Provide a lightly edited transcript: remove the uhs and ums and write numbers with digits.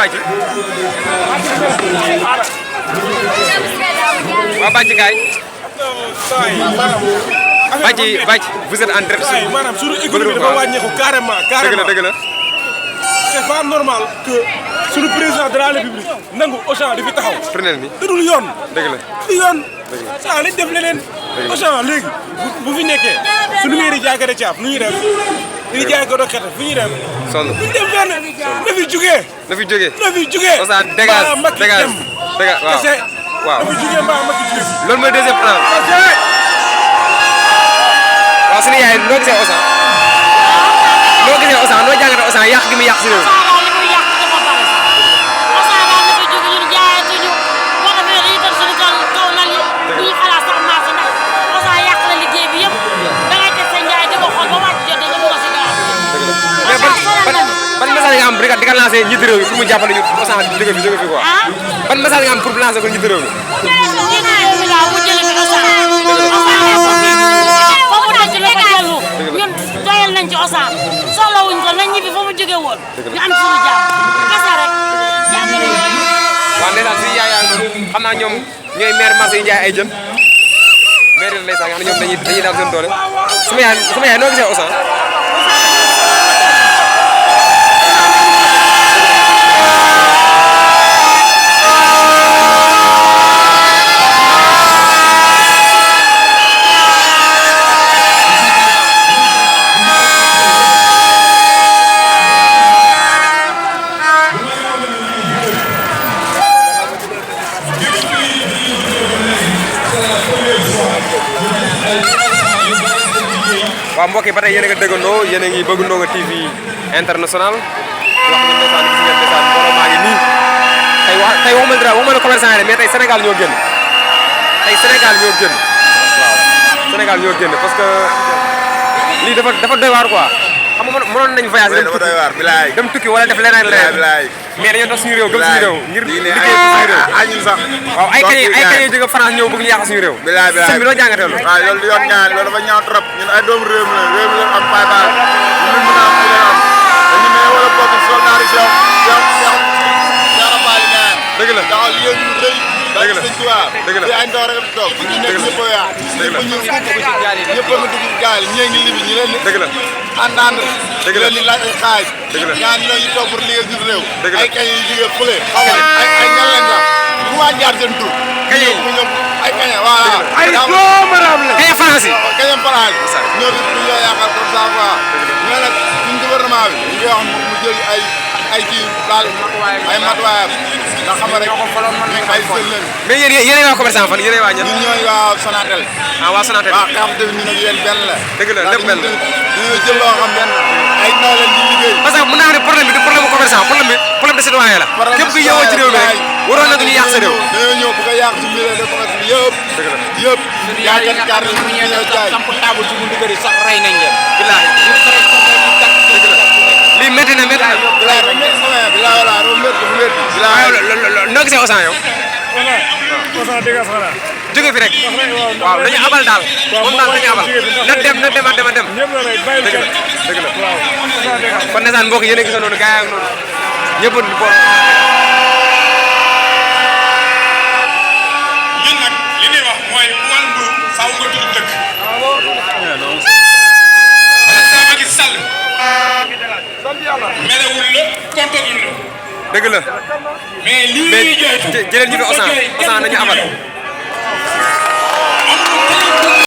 bàcc waaw bàcc kaay bàcc vous êtes en direct maanaam suñu économie dafa wàññeeku carrément dëgg la c'est pas normal que suñu président de la république nangu Auchan di fi taxaw prenel ni dudul yoon dëgg la du yoon sa lañ def leneen Auchan léegi bu fi nekkee suñu mairie jaagare caaf nu ñuy def di jaay ko doxete fu ñuy dem sonn buñ dem fenn na fi jugee Auchan dégage waaw na fi jugee mbaa Macky jugee loolu mooy deuxième plan waaw suñu yaay noo gisee Auchan noo jàngatee Auchan yàq gi mu yàq si réew ban message nga am di ka lancé njiitu réew mi pour mu jàppale ñu Auchan jóge fi quoi ban message nga am pour lancer ko njiitu réew mi ñun doyal nañ ci Auchan soxla wuñ ko nañ ñibbi fa mu jóge woon ñu am suñu jàmm kese rek jàmm nañ waaw ndeysaan si yaay xam naa ñoom ñooy maire marché yi jaay ay jën maire yi lay sax nga xam ne ñoom dañuy daal seen doole sama yaay noo gisee Auchan waaw mbokk yi ba tey yéen a ngi déggandoo yéen a ngi bëgg Ndongo TV international wax ngeen ndeysaan gis ngeen ndeysaan mbooloo maa ngi nii tey waxuma dara waxuma ne commerçant yi mais tey Sénégal ñoo génn waaw Sénégal ñoo génn parce que lii dafa doy waar quoi xam nga mënoon nañ voyage dem tukki wala def leneen mais dañoo dox suñu réew gëm suñu réew ngir liggéey ko suñu réew ñun sax waaw ay kañ jóge France ñëw bëgg ñu yàq suñu réew sëñ bi doo jàngatee loolu waaw loolu yoon ñaan loolu dafa ñaaw trop ñun ay doomu réew mi la am fay baal ñun mën a am ñu am dañu ne wala bokk soldat yi Baali ñaan dëgg la taxaw li ñu rëy dëgg la dëgg la ay ndaw rek toog ñu nekk ñëpp a yàq ñëpp ñu ñëpp a dugg gaal ñee ngi libi ñu leen dëgg la àndaan dëgg la leen di laaj ay xaaj dëgg la ñaan ñoo ñu toog pour liggéey suñu réew dëgg la ay kañ yi jógee fële xaw ay ñan leen sax bu ma jaar seen tur kañ yi ñëw ay kañ voilà ay doomaram la kañ France yi kañ France ñoo fi ñoo yaakaar comme ça quoi ñu nag suñu gouvernement bi ñu ngi wax mu jël ay kii daal ay matuwaayam ndax xam nga rek ay sën leen mais yéen waa commerçant fan yéen waa ñan ñun ñooy waa Sonatel waa Sonatel waaw xam te ñu nag yéen benn la dëgg la lépp benn la dañoo jël loo xam benn ay ndaw leen di liggéey parce que mën naa ne problème bi du problème commerçant problème de citoyen la képp ku yeewoo ci réew mi rek waroon na duñu yàq sa réew dañoo ñëw bu ko yàq ci milieu de commerce bi yëpp yaakaar kaar yi ñu ñëw jaay samp table ci buntu kër yi sax rey nañ leen billaahi lii métti na noo gisee Auchan yow Auchan dégg nga jóge fi rek waaw dañu abal daal moom daal dañu abal na dem ñëpp la rek bàyyi dëgg la kon ndeysaan mbokk yéen a gis noonu gars yi ak noonu ñëpp ñun nag li ñuy wax mooy ku wàllu nguur faaw nga tudd dëkk. président Macky Sall melewul la kontagul la. dëgg la mais lii ñuy jooytu jëleen ñu fi Auchan nañu abal